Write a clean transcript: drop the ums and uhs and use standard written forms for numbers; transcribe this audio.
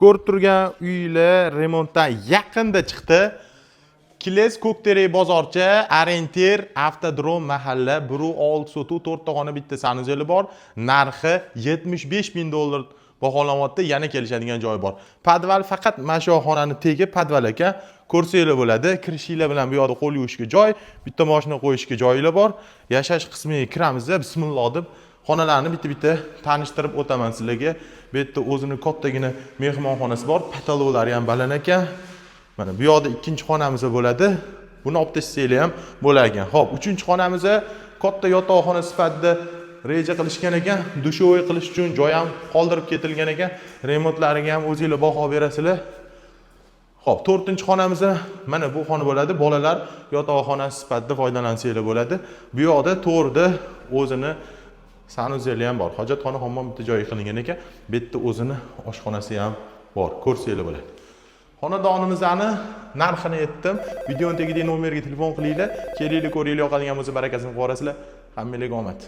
Ko'rib turgan uylar remontdan yaqinda chiqdi. Kiles, Ko'kterak bozorcha, Orientir, Avtodrom mahalla, 1,6 sotu, to'rtta xona, bitta санузел i bor. Narxi 75 ming dollar baholanyapti, yana kelishadigan joyi bor. Podval faqat mana shu xonani tegi podval ekan. Ko'rsanglar bo'ladi. Kirishinglar bilan bu yoqda qo'l yuvishga joy, bitta mashina qo'yishga joylar bor. Yashash qismiga kiramiz, bismillah deb xonalarni bitta-bitta tanishtirib o'taman sizlarga. Bu yerda o'zini kattagina mehmonxonasi bor, потолок lari ham baland ekan. Mana bu yoqda ikkinchi xonamiz bo'ladi. Buni olib tashlasanglar ham bo'lar ekan. Xo'p, uchinchi xonamiz katta yotoqxona sifatida reja qilishgan ekan. Душевой qilish uchun joy ham qoldirib ketilgan ekan. Remontlariga ham o'zinglar baho berasizlar. Xo'p, to'rtinchi xonamiz mana bu xona bo'ladi. Bolalar yotoqxonasi sifatida foydalansanglar bo'ladi. Bu yoqda to'rda o'zini санузел i ham bor. Hojatxona, hammom bitta joyi qilingan ekan. Bu yerda o'zini oshxonasi ham bor. Ko'rsanglar bo'ladi. Xonadonimizni narxini aytdim. Videoni tagidagi nomerga telefon qilinglar. Kelinglar, ko'ringlar, yoqadigan bo'lsa, barakasini qilib yuborasizlar. Hammanglarga omad.